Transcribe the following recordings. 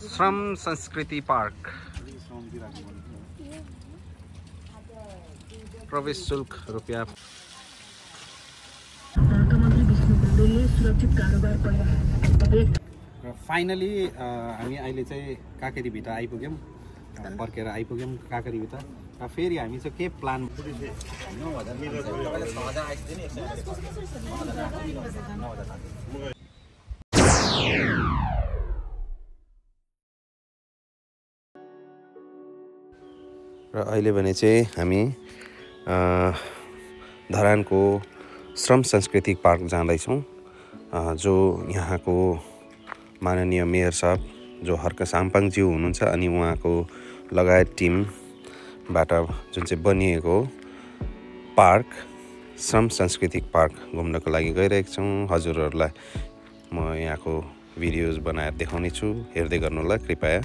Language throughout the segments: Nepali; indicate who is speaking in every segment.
Speaker 1: श्रम संस्कृति पार्क प्रवेश शुल्क रुपैयाँ। फाइनली हामी अहिले चाहिँ काँकेरीभित्र आइपुग्यौँ, फर्केर आइपुग्यौँ काँकेरीभित्र। फेरि हामी चाहिँ के प्लान र अहिले भने चाहिँ हामी धरानको श्रम सांस्कृतिक पार्क जाँदैछौँ, जो यहाँको माननीय मेयर साहब जो हर्क साम्पाङज्यू हुनुहुन्छ अनि उहाँको लगायत टिमबाट जुन चाहिँ बनिएको पार्क श्रम सांस्कृतिक पार्क घुम्नको लागि गइरहेको छौँ। हजुरहरूलाई म यहाँको भिडियोज बनाएर देखाउने छु, हेर्दै गर्नुहोला कृपया।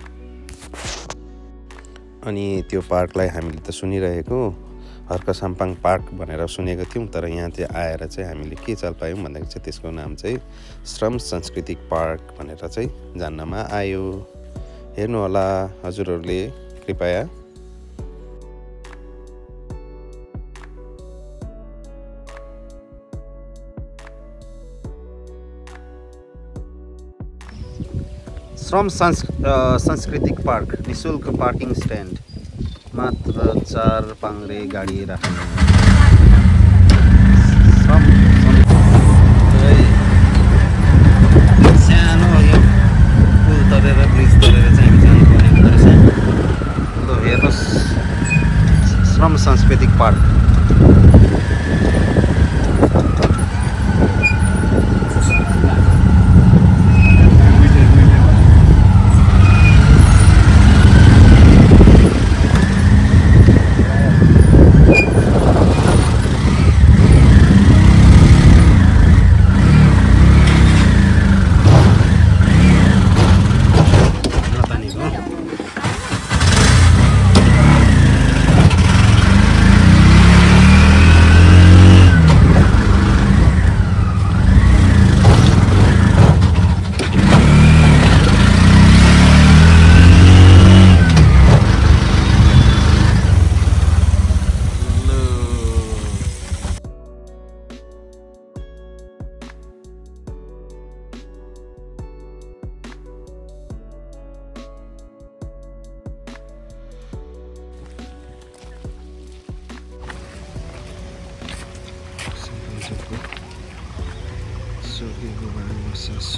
Speaker 1: अनि त्यो पार्कलाई हामीले त सुनिरहेको हर्क साम्पाङ पार्क भनेर सुनेको थियौँ, तर यहाँ चाहिँ आएर चाहिँ हामीले के चाल पायौँ भन्दाखेरि चाहिँ त्यसको नाम चाहिँ श्रम सांस्कृतिक पार्क भनेर चाहिँ जान्नमा आयो। हेर्नुहोला हजुरहरूले कृपया। श्रम सांस्कृतिक पार्क निःशुल्क पार्किङ स्ट्यान्ड, मात्र 4 पाङ्रे गाडी राख्नु। सानो यो पुल तरेर ब्रिज तरेर चाहिँ हामी जानुपर्ने हुँदो रहेछ। ल हेर्नुहोस् श्रम सांस्कृतिक पार्क।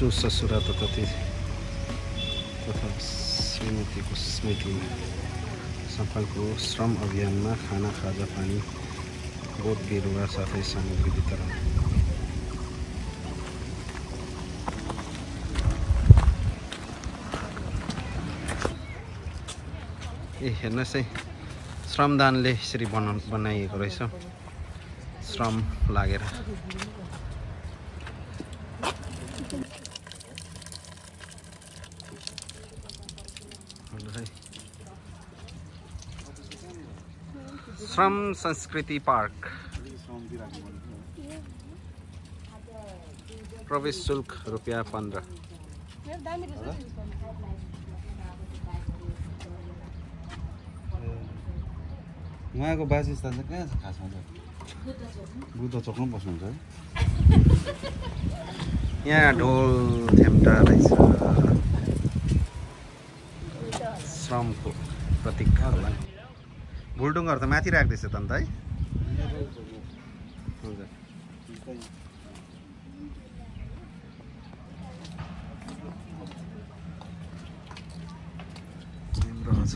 Speaker 1: सुससुरा तथा श्रीमतीको स्मृतिमा साम्पाङको श्रम अभियानमा खाना खाजा पानी बोट बिरुवा साथै सामग्री वितरण। हेर्नुहोस् है, श्रमदानले यसरी बनाइएको रहेछ, श्रम लागेर। श्रम संस्कृति पार्क प्रवेश शुल्क रुपैयाँ 15। उहाँको बासस्थान चाहिँ कहाँ छ खासमा चाहिँ? बुद्ध चोकमा बस्नुहुन्छ है। यहाँ ढोल झ्याम्टा रहेछ, श्रमको प्रतीक होला। भुलडुङ्गाहरू त माथि राख्दैछ त अन्त है। हुन्छ छ।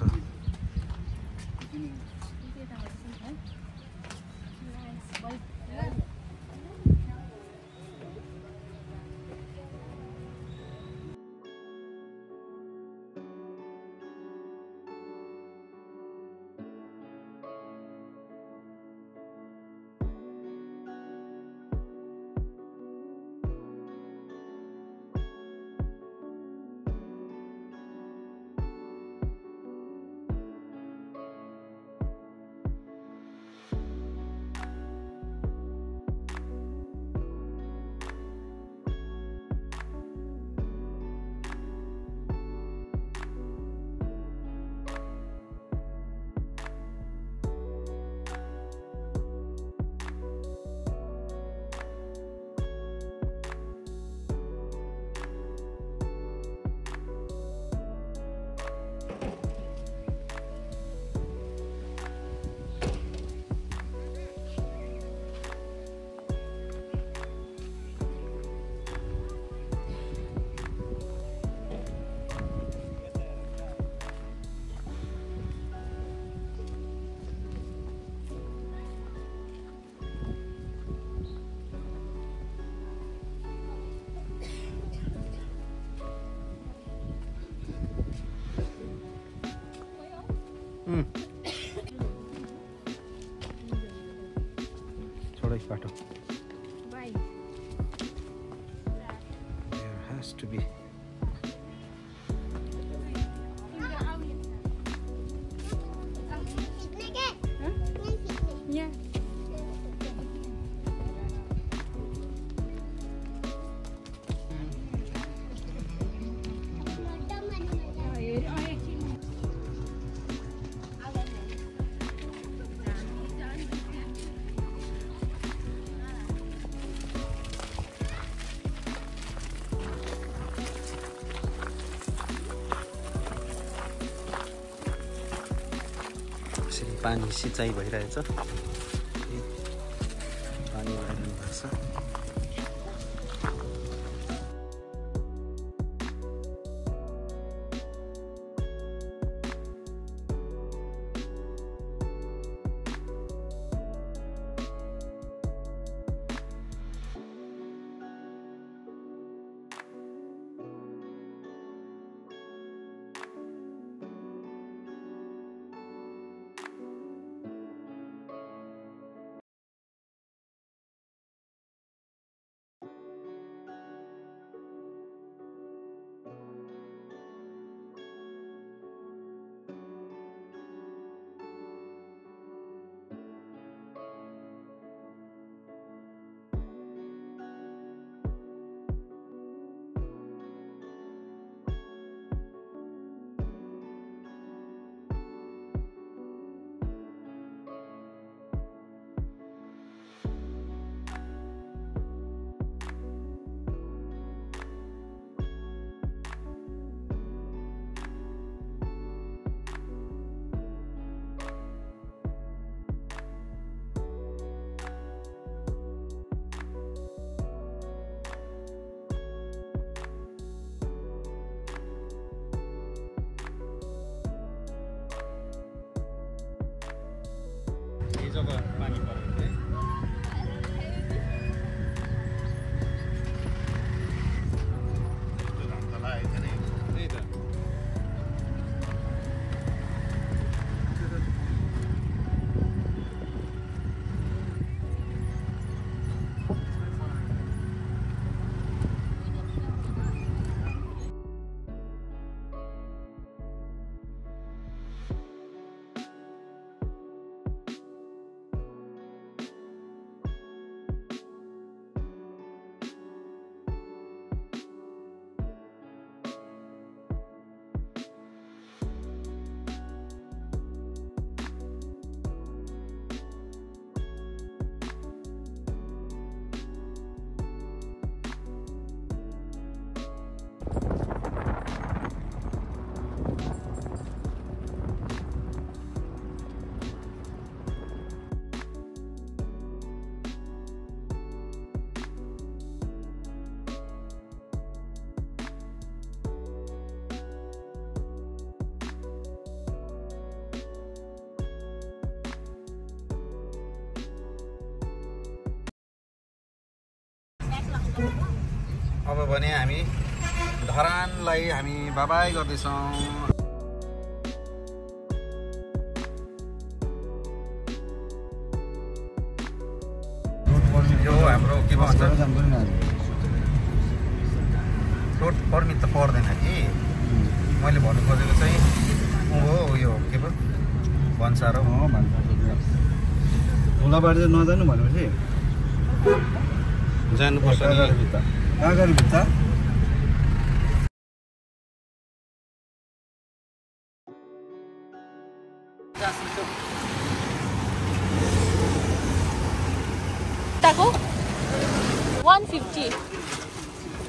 Speaker 1: to be.
Speaker 2: Yeah.
Speaker 1: यसरी पानी सिँचाइ भइरहेछ पानी भइरहनु भएको छ जब पानी पऱ्यो भने त्यही त अब भने हामी धरानलाई हामी बाबाई गर्दैछौँ यो हाम्रो के भन्छ रोड पर्मिट त पर्दैन कि मैले भन्नु खोजेको चाहिँ हो यो के पो भन्सार हो
Speaker 3: धुलाबारी चाहिँ नजानु भनेपछि
Speaker 1: जानुपर्छ नि
Speaker 3: अगाडि भित्ता
Speaker 2: Taco? 150.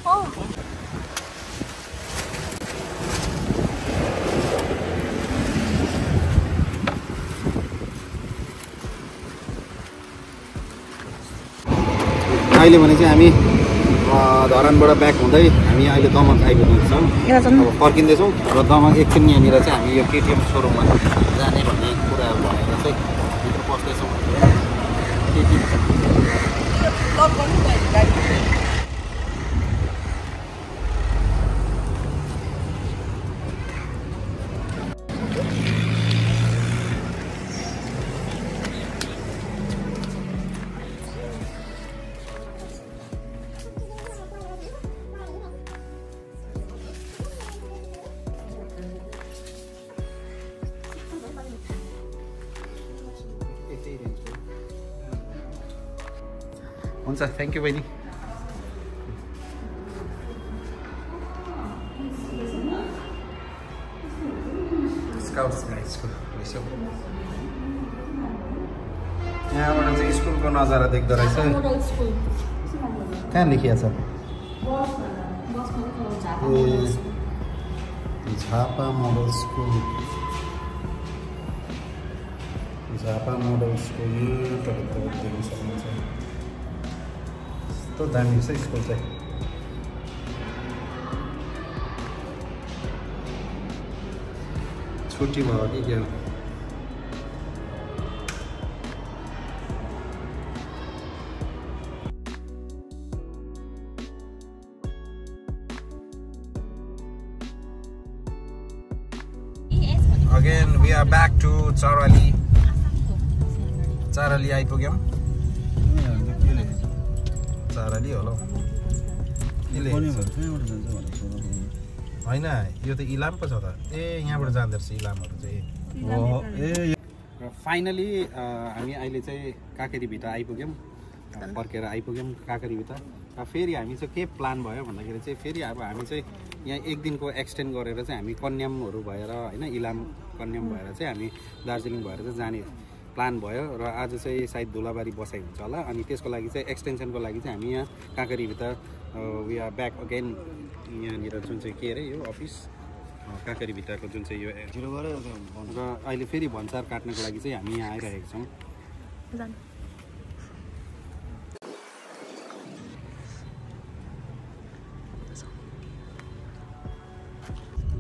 Speaker 2: Oh.
Speaker 1: अहिले भने चाहिँ हामी धरानबाट ब्याक हुँदै हामी अहिले दमक आइपुगेको छौँ अब फर्किँदैछौँ र दमक एकछिन यहाँनिर चाहिँ हामी यो केटिएम सोरुममा जाने भन्ने कुरा भएर चाहिँ भित्र पस्दैछौँ हुन्छ थ्याङ्क यू बहिनी स्काउट्स गाइड्सको रहेछ यहाँबाट चाहिँ स्कुलको नजारा देख्दो रहेछ कहाँ लेखिया छ झापा मोडल स्कुल तपाईँ देख्न सक्नुहुन्छ यस्तो दामी छ स्कुल चाहिँ छुट्टी भयो कि क्या Again, we are back to Charali. Charali आइपुग्यौँ चारली होला होइन यो त इलाम पो छ त ए यहाँबाट जाँदो रहेछ इलामहरू चाहिँ फाइनली हामी अहिले चाहिँ काँकेरीभिटा आइपुग्यौँ फर्केर आइपुग्यौँ काँकेरीभिटा फेरि हामी चाहिँ के प्लान भयो भन्दाखेरि चाहिँ फेरि अब हामी चाहिँ यहाँ एक दिनको एक्सटेन्ड गरेर चाहिँ हामी कन्यामहरू भएर होइन इलाम कन्याम भएर चाहिँ हामी दार्जिलिङ भएर चाहिँ जाने प्लान भयो र आज चाहिँ सायद धुलाबारी बसाइ हुन्छ होला अनि त्यसको लागि चाहिँ एक्सटेन्सनको लागि चाहिँ हामी यहाँ काँकेरीभित्र वी आर ब्याक अगेन यहाँनिर जुन चाहिँ के अरे यो अफिस काँकेरीभित्रको जुन चाहिँ यो र अहिले फेरि भन्सार काट्नको लागि चाहिँ हामी यहाँ आइरहेका छौँ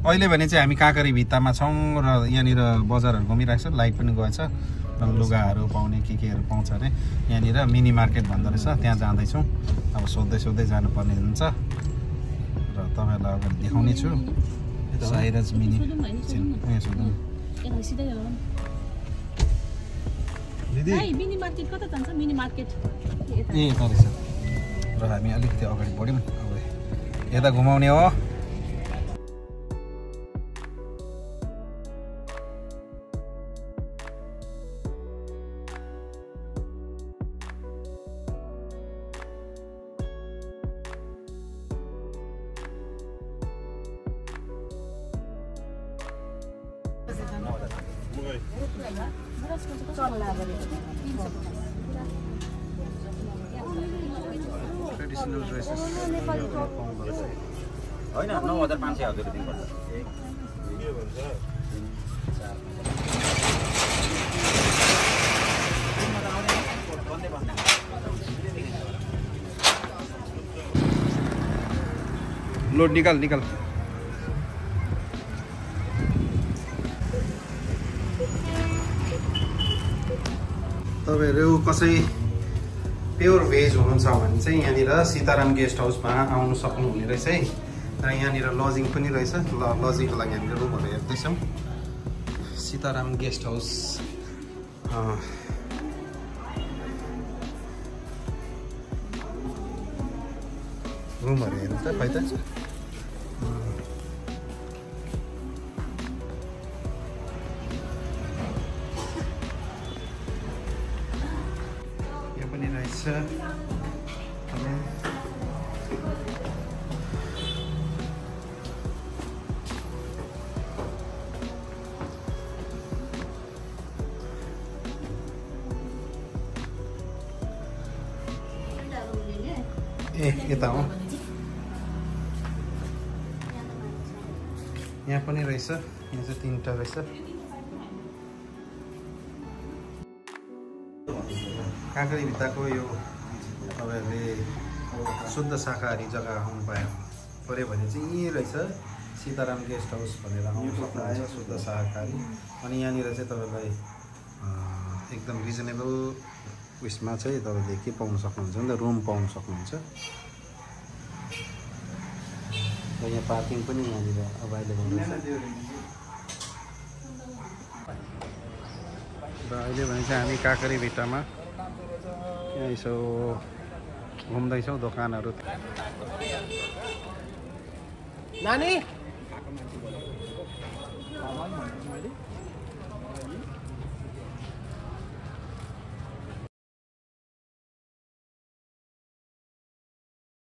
Speaker 1: अहिले भने चाहिँ हामी काँकेरीभित्तामा छौँ र यहाँनिर बजारहरू घुमिरहेको छ लाइट पनि गएछ र लुगाहरू पाउने केहरू पाउँछ अरे यहाँनिर मिनी मार्केट भन्दो रहेछ त्यहाँ जाँदैछौँ अब सोध्दै जानुपर्ने हुन्छ र तपाईँहरूलाई अब देखाउने छु साइरज मिनी ए यता रहेछ र हामी अलिकति अगाडि बढ्यौँ अब यता घुमाउने हो ट्रेडिसनल ड्रेसेस होइन 9500 हजार दिनुपर्छ लोड निकाल तपाईँहरू कसै प्योर भेज हुनुहुन्छ भने चाहिँ यहाँनिर सीताराम गेस्ट हाउसमा आउनु सक्नुहुने रहेछ है र यहाँनिर लजिङ पनि रहेछ लजिङको लागि हामीले रुमहरू हेर्दैछौँ सीताराम गेस्ट हाउस रुमहरू हेर्नु त खै त यहाँ पनि रहेछ ए यता हो यहाँ पनि रहेछ यहाँ चाहिँ 3टा रहेछ काँकेरीभित्रको यो तपाईँहरूले शुद्ध शाकाहारी जग्गा आउनु पऱ्यो भने चाहिँ यहीँ रहेछ सीताराम गेस्ट हाउस भनेर आउनु सक्नुहुन्छ शुद्ध शाकाहारी अनि यहाँनिर चाहिँ तपाईँलाई एकदम रिजनेबल उयसमा चाहिँ तपाईँले के पाउन सक्नुहुन्छ भने त रुम पाउन सक्नुहुन्छ र यहाँ पार्किङ पनि यहाँनिर अभाइलेबल रहेछ र अहिले भने चाहिँ हामी काँकेरीभिट्टामा यहाँ यसो घुम्दैछौँ दोकानहरू नानी